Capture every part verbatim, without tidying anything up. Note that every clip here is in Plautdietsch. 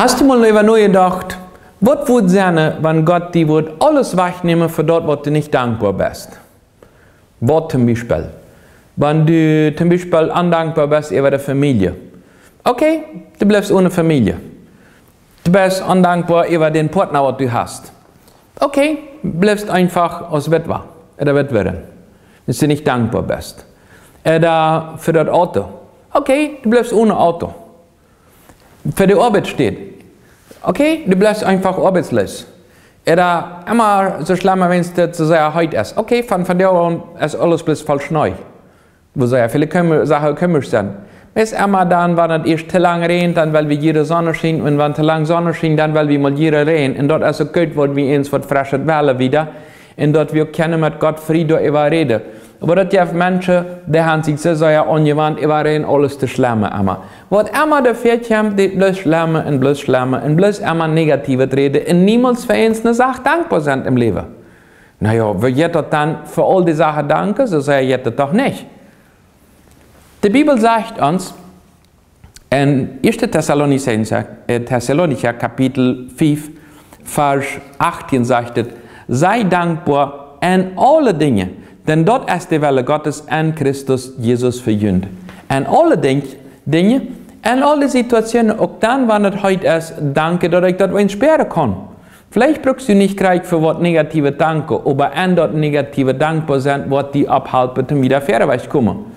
Hast du mol äwa nojedocht, waut wudd sennen, wan Gott die wudd aules wajchnämen fa daut, waut du nich dankboa best? Waut tom Biespel? Wan du tom Biespel ondankboa best äwa de Famielje. Okay, du blifst one Famielje. Du best ondankboa äwa dän Partner, waut du hast. Okay, blifst eefach aus Witwa ooda Witwin, wan du nich dankboa best. Ooda fa daut Auto. Okay, du blifst one Auto. Fa de Oabeitsstäd. Okay, du blifst eefach oabeitsloos. Ooda emma soo schlemm, wan et soo sea heet es. Okay, von, von vondoag aun es aules bloos voll Schnee. Woo sea väle Kjemma-, Sachen kjemmasch sent. Meist emma dan, wan et ieescht too lang räajent, dan well wie jieren Sonneschien. Un wan too lang Sonneschien, dan well wie mol jieren Räajen. Un daut es uk goot, wan wie eenst waut Freschet wellen wada. Un daut wie uk kjennen met Gott frie doaräwa räden. Oba daut jeft Menschen, dee haben sikj soo sea aunjewant, äwa Räajen aules to schlemmen emma. Waut emma doa väakjemt, dee bloos schlemmen un bloos schlemmen un bloos emma Negatiewet räden un niemols fa eene Sach dankboa sent em Läwen. Na jo, woo jeit daut dan, fa aul dee Sachen danken? Soo sea jeit daut doch nich. De Bibel sajcht ons, en ieeschte Tessalonicher, äh, Tessalonicher Kapitel fief, Varsch achtieen sajcht et: "Sei dankbar en aule Dinge, denn daut es de Welle Gottes en Christus Jesus fa junt." En aule Dinj-, Dinje, en aule Situationen, uk dan, wan et heet es, danken, daut ekj daut wan spieren kaun. Veleicht brukst du nich jlikj fa waut Negatiewet danken, oba en daut Negatiewet dankboa sennen, woat die halpen, toom wada wieda wajch to komen.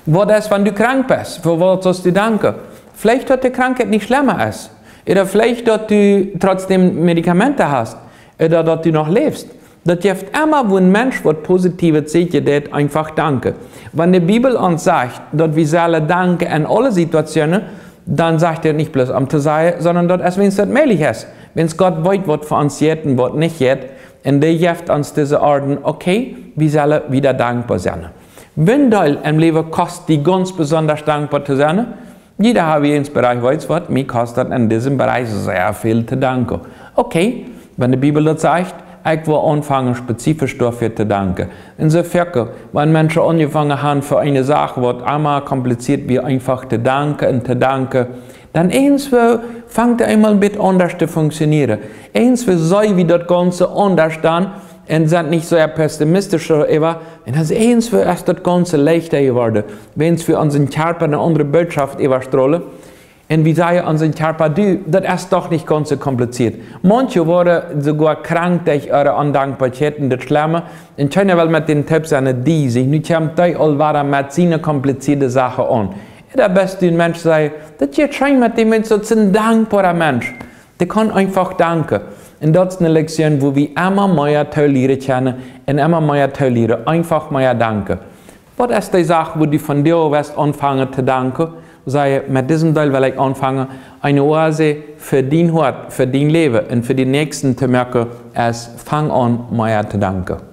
Waut es, wan du krank best? Fa waut saust du danken? Veleicht daut de Krankheit nich schlemma es. Ooda veleicht daut du trotzdäm Medikamenten hast. Ooda daut du noch läfst. Daut jeft emma, wua een Mensch waut Positiewet sitt, dee deit eefach danken. Wan de Bibel ons sajcht, daut wie sellen danken en aule Situationen, dan sajcht et nich bloos om to sajen, sonda daut es, wan et mäajlich es. Wan Gott weet, waut fa ons jeit un waut nich jeit, un dee jeft ons dise Orden, okay, wie sellen wada dankboa sennen. Woo väl em Läwen kost die gaunz besonda dankboa to sennen? Jieda haft een Bereich, weetst waut, mie kost daut en disem Bereich sea väl to danken. Okay, wan de Bibel daut sajcht, ekj well aunfangen, spezifisch doafäa to danken. Un soo foaken, wan Menschen aunjefangen haben fa eene Sach, waut emma kompliziert wia, eefach to danken un to danken, dan irjentwoo fangt et eemol een bät aundasch to funktionieren. Irjentwoo seenen wie daut Gaunze aundasch dan un sent nich soo pessimistisch doaräwa. Un dan irjentwoo es daut Gaunze leichta jeworden. Wan wie onsen Kjarpa eene aundre Botschaft äwastrolen, un wie sajen onsen Kjarpa: "Du, daut es doch nich gaunz soo kompliziert." Manche woaren soogoa krank derch äare Ondankboakjeit un daut Schlemma. Un kjeena well met dän toop sennen, dee, sikj nu kjemt dee aul wada met siene komplizierte Sachen aun. Ooda best du een Mensch, saj: "Daut jeit scheen met däm Mensch, daut es een dankboara Mensch. Dee kaun eefach danken." Un daut es eene Lektion, wua wie emma mea to lieren kjennen un emma mea to lieren, eefach mea danken. Waut es dee Sach, wua du vondoag woascht aunfangen to danken? Saj: "Met disem Deel well ekj aunfangen, eene Oase fa dien Hoat, fa dien Läwen un fa dän Näakjsten to moaken, es: fang aun, mea to danken."